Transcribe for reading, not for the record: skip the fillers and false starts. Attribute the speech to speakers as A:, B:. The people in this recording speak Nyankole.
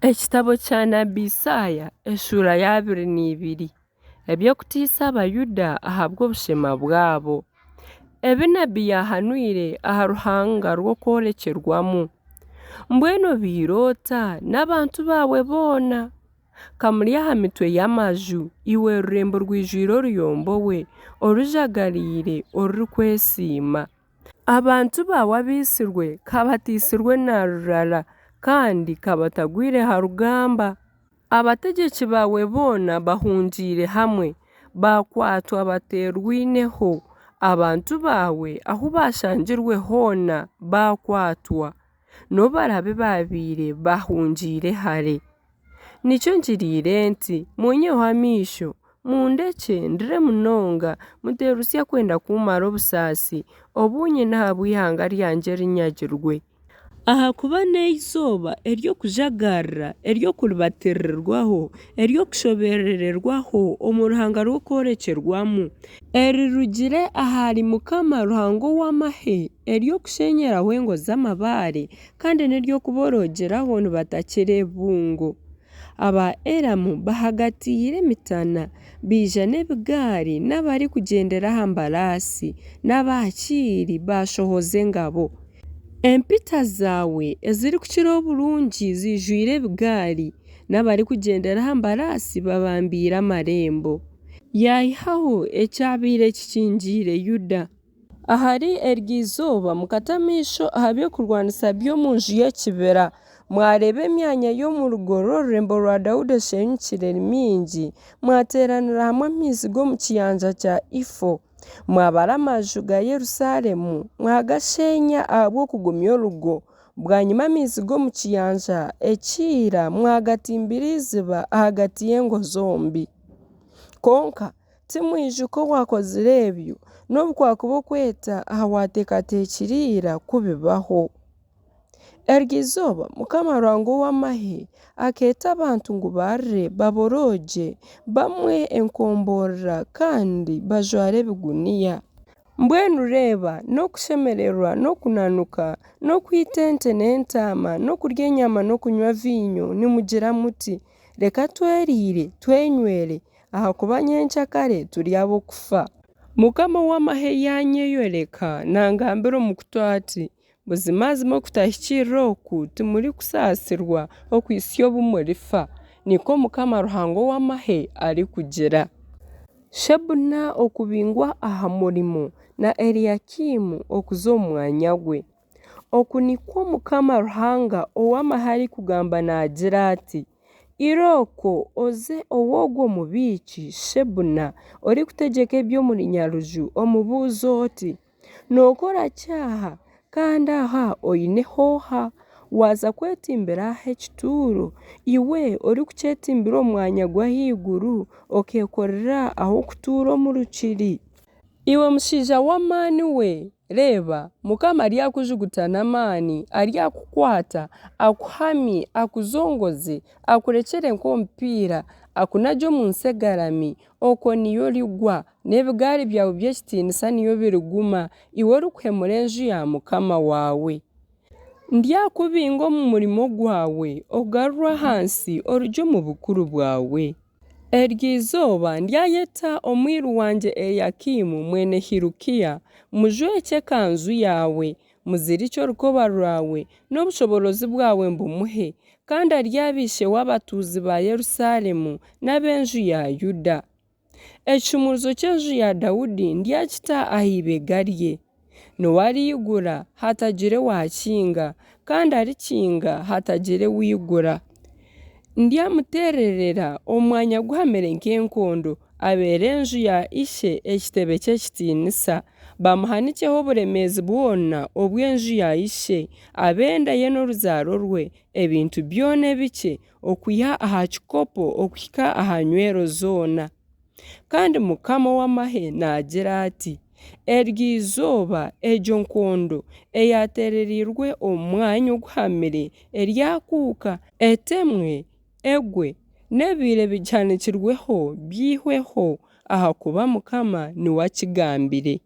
A: Ekitabo kya nabi Isaaya eshuura ya 22. Eby'okutiisa Abaayuda ahabw'obushema bwabo. Ebi nabi yaahanwire aha ruhanga rw'okworekyerwamu. Mbwenu obaire ota n'abantu baawe boona? Ka muri aha mitwe y'amaju, iwe rurembo rwijwire oruyombo we, orujagaraire orurikwesiima! Abantu baawe abaitsirwe ka bataitsirwe na rurara, kandi ka batagwire ha rugamba! Abategyeki baawe boona bahungiire hamwe, baakwatwa bateerwaineho. Abantu baawe ahu bashangirwe hoona baakwatwa, nobu baraabe baabaire bahungiire hare. Nikyo ngiriire nti, Muunnyiheho amaisho, mundekye, ndire munonga, muteerusya kwenda kummara obusaasi obu nyine ahabw'eihanga ryangye erinyagirwe. Ahakuba n'eizooba ery'okujagarara, ery'okuribatiirirwaho, ery'okushobererwaho omu ruhanga rw'okworekyerwamu, erirugire ahari Mukama Ruhanga ow'amahe, ery'okusheenyeraho engo z'amabaare, kandi n'ery'okuboroogyeraho nibatakira ebibungo. Aba Elamu bahagatiire emitana, baija n'ebigaari n'abarikugyendera aha mbaraasi, n'aba Kiiri baashohoza engabo. Empita zaawe ezirikukira oburungi ziijwire ebigaari, n'abarikugyendera aha mbaraasi babambeire amarembo. Yaihaho ekyabaire kikingiire Yuda. Ahari eryo izooba mukata amaisho aha by'okurwanisa by'omu nju y'ekibira, mwareeba emyanya y'omu rugo rw'orurembo rwa Daudi esheenyukire eri mingi, mwateeranira hamwe amaizi g'omu kiyanja kya Ifo. Mwabara amaju ga Yerusalemu, mwagasheenya ahabw'okugumya orugo. Bwanyima amaizi g'omu kiyanja ekya ira mwagatimbira eiziba ahagati y'engo zombi. Kwonka timwijuka owaakozire ebyo, nobu kwakuba okweta aha waateekateekire ira ku bibaho. Eryo izooba Mukama Ruhanga ow'amahe akeeta abantu ngu barire baboroogye, bamwe enkomborora kandi bajware ebiguniya. Mbwenu reeba, n'okushemererwa n'okunanuka, n'okwita ente n'entaama, n'okurya enyama n'okunywa viinyo, nimugira muti, Reka tweriire, twenywere, ahakuba nyencakare turi ab'okufa. Mukama ow'amahe yaanyeyoreka nangambira omu kutu ati, Buzimazima okutahikiirira oku timurikusaasirwa okuhitsya obu murifa, nikwo Mukama Ruhanga ow'amahe arikugira. Shebuna okubingwa aha murimo, na Eliyakimu okuza omu mwanya gwe. Oku nikwo Mukama Ruhanga ow'amahe arikugamba naagira ati, Irooko oze ow'ogwo mubiiki Shebuna orikutegyeka eby'omuri Nyaruju, omubuuze oti, Nookora ki aha, kandi aha oineho oha, waaza kwetimbira aha ekituuro, iwe orikukyetimbira omu mwanya gw'ahaiguru, okeekorera ah'okutuura omu rukiri? Iwe mushaija w'amaani we, reeba, Mukama aryakujuguta n'amaani, Aryakukwata, akuhamye, akuzongoze, akurekyere nk'omupiira, akunagye omu nsi egarami, okwo niyo origwa, n'ebigaari byawe by'ekitiinisa niyo biriguma, iwe orikuhemura enju ya mukama waawe. Ndyakubinga omu murimo gwawe, ogarurwe ahansi, orugye omu bukuru bwawe. Eryo izooba ndyayeta omwiru wangye Eliyakimu mwene Hilukiya, mmujwekye ekanzu yaawe, mmuzirikye orukoba rwawe, n'obushoboorozi bwawe mbumuhe, kandi aryaba ishe w'abatuuzi ba Yerusalemu n'ab'enju ya Yuda. Ekishumuruzo ky'enju ya Daudi ndyakita aha ibega rye. Niwe ariigura, hatagire waakinga, kandi arikinga, hatagire waigura. Ndyamuteererera omu mwanya guhamire nk'enkondo, abeere enju ya ishe ekitebe ky'ekitiinisa, bamuhanikyeho oburemeezi bwona obw'enju ya ishe, ab'enda ye n'oruzaaro rwe, ebintu byona ebikye, okwiha aha kikopo okuhika aha nywero zoona. Kandi Mukama ow'amahe naagira ati, Eryo izooba egyo nkondo eyaateerereirwe omu mwanya oguhamire eryakuuka, etemwe, egwe, n'ebibaire bigihanikirweho biihweho, ahakuba Mukama niwe akigambire.